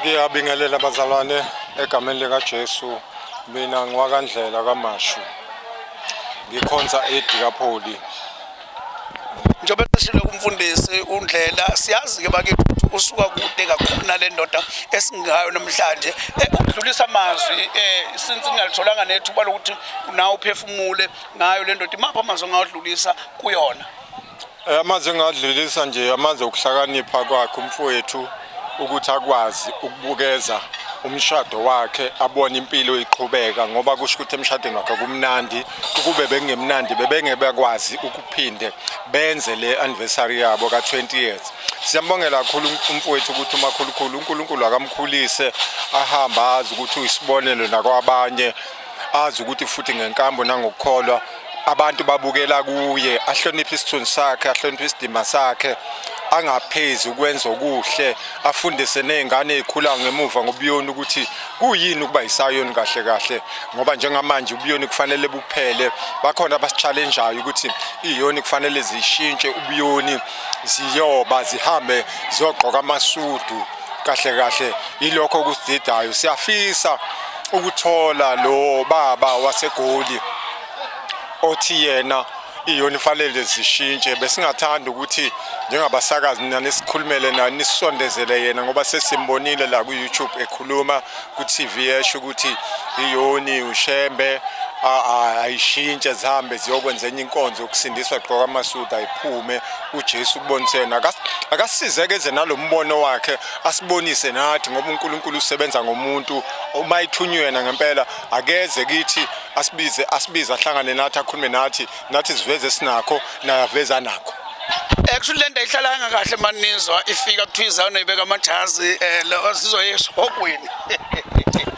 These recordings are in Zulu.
Ngiyabingelela bazalwane egameni likaJesu. Mina ngiwakaNdlela kaMashu. Ngikhonza eDikapholi. Njengoba seshilo kumfundisi uNdlela, siyazi-ke bakithi ukuthi usuka kude kakhulu nale ndoda esingayo namhlanje. Ukudlulisa amazwi since ngingalitholanga nethuba lokuthi nawe uphefumule ngayo le ndoda, imaphi amazwi ongawadlulisa kuyona? Amazwi engingadlulisa nje amazwi okuhlakanipha kwakhe umfowethu ukuthi akwazi ukubukeza umshado wakhe abone impilo iqhubeka ngoba kusho ukuthi emshadweni wakhe kumnandi ukube bekungemnandi bebengeke bekwazi ukuphinde benze le anniversary yabo ka-20 years. Siyambongela kakhulu umfowethu ukuthi umakhulukhulu uNkulunkulu akamkhulise ahambe azi ukuthi uyisibonelo nakwabanye azi ukuthi futhi ngenkambo nangokukholwa abantu babukela kuye ahloniphe isithunzi sakhe ahloniphe isidima sakhe angaphezi ukwenza okuhle afundise nezingane ezikhula ngemuva ngobuyoni ukuthi kuyini ukuba yisayoni kahle kahle ngoba njengamanje ubuyoni kufanele buphele bakhona abasi-challengeayo ukuthi iyoni kufanele zishintshe ubuyoni ziyoba zihambe ziyogqoka amasudu kahle kahle yilokho okusididayo. Siyafisa ukuthola lo baba waseGoli othi yena iyona ifanele zishintshe. Besingathanda ukuthi njengabasakazi nina nisikhulumele naye nisisondezele yena ngoba sesimbonile la ku-YouTube ekhuluma ku-TV esho ukuthi iyoni uShembe ayishintshe zihambe ziyokwenza enye inkonzo yokusindiswa gqoka amasudu ayiphume uJesu ukubonise yena akasizeke eze nalombono wakhe asibonise nathi ngoba uNkulunkulu usebenza ngomuntu uma ethunywe yena ngempela akeze kithi asibize asibize ahlangane nathi akhulume nathi nathi siveze sinakho naye aveze anakho. Kusho lento ayihlalanga kahle manizwa ifika kuthiwa izawune ibeka amajazi sizoya esihogweni.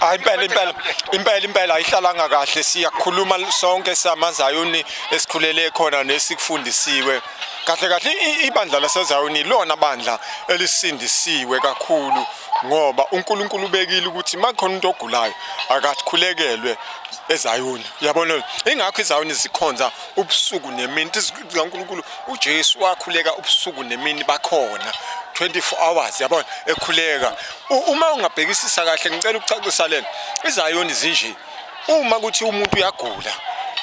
Hayi impela impela impela impela ayihlalanga kahle siyakhuluma sonke samazayoni esikhulele khona nesikufundisiwe kahle kahle ibandla laseZayoni ilona bandla elisindisiwe kakhulu ngoba uNkulunkulu ubekile ukuthi makukhona umuntu ogulayo akakhulekelwe eZayoni yabona ingakho iZayoni zikhonza ubusuku nemini zikaNkulunkulu uJesu wakhuleka ubusuku nemini bakhona 24 hours yabona ekhuleka uma ungabhekisisa kahle ngicela ukucacisa lena iZayoni zinje uma kuthi umuntu uyagula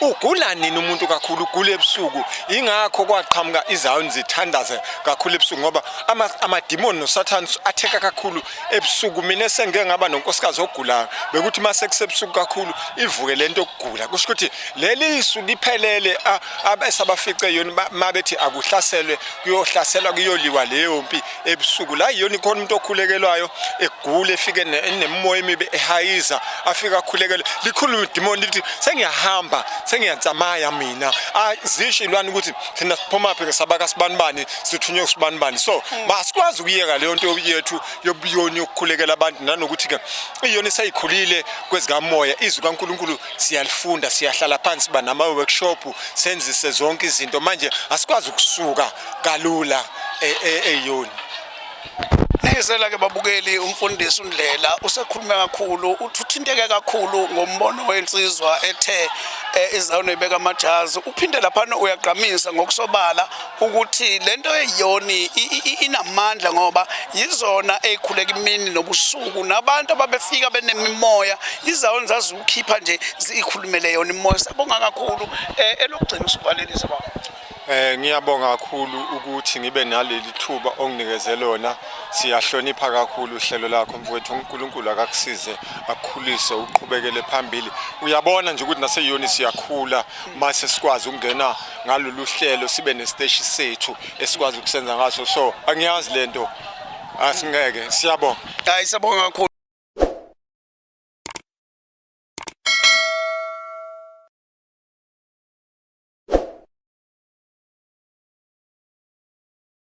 ugula nini umuntu kakhulu ugula ebusuku ingakho kwaqhamuka izayoni zithandaze kakhulu ebusuku ngoba amadimoni nosathane atheka kakhulu ebusuku mina sengike ngaba nonkosikazi ogulayo bekuthi uma sekusebusuku kakhulu ivuke lento yokugula kusho ukuthi leli su liphelele abesabafice yona mabethi akuhlaselwe kuyohlaselwa kuyoliwa leyo mpi ebusuku la yiyona ikhona umuntu okhulekelwayo egula efike nemimoya emibi ehayiza afike akhulekelwe likhulume idimoni lithi sengiyahamba sengiyatsamaya mina zisho ilwane ukuthi thina siphuma phi sabaka sibanibani sithunywe kusibanibani so masikwazi ukuyeka leyo nto yethu yobuyoni yokukhulekela abantu nanokuthi-ke iyona eseyikhulile kwezikamoya izwi kaNkulunkulu siyalifunda siyahlala phansi ba nama-workshop senzise zonke izinto manje asikwazi ukusuka kalula eyoni. Nizela ke babukeli umfundisi uNdlela usekhulume kakhulu uthi uthinteke kakhulu ngombono wensizwa ethe izawune ibeka amajazi uphinde laphana uyagqamisa ngokusobala ukuthi lento eyiyoni inamandla ngoba yizona ezikhuleka imini nobusuku nabantu ababefika benemimoya izawuni zaziwukhipha nje ziyikhulumele yona imimoya. Siyabonga kakhulu elokugcina usuvalelisa baba. Ngiyabonga kakhulu ukuthi ngibe naleli thuba onginikeze lona. Siyahlonipha kakhulu uhlelo lakho mfowethu. uNkulunkulu akakusize akukhulise uqhubekele phambili. Uyabona nje ukuthi naseyoni siyakhula mase sikwazi ukungena ngalolu hlelo sibe nesiteshi sethu esikwazi ukusenza ngaso. So angiyazi lento asingeke. Siyabonga. Hayi siyabonga kakhulu.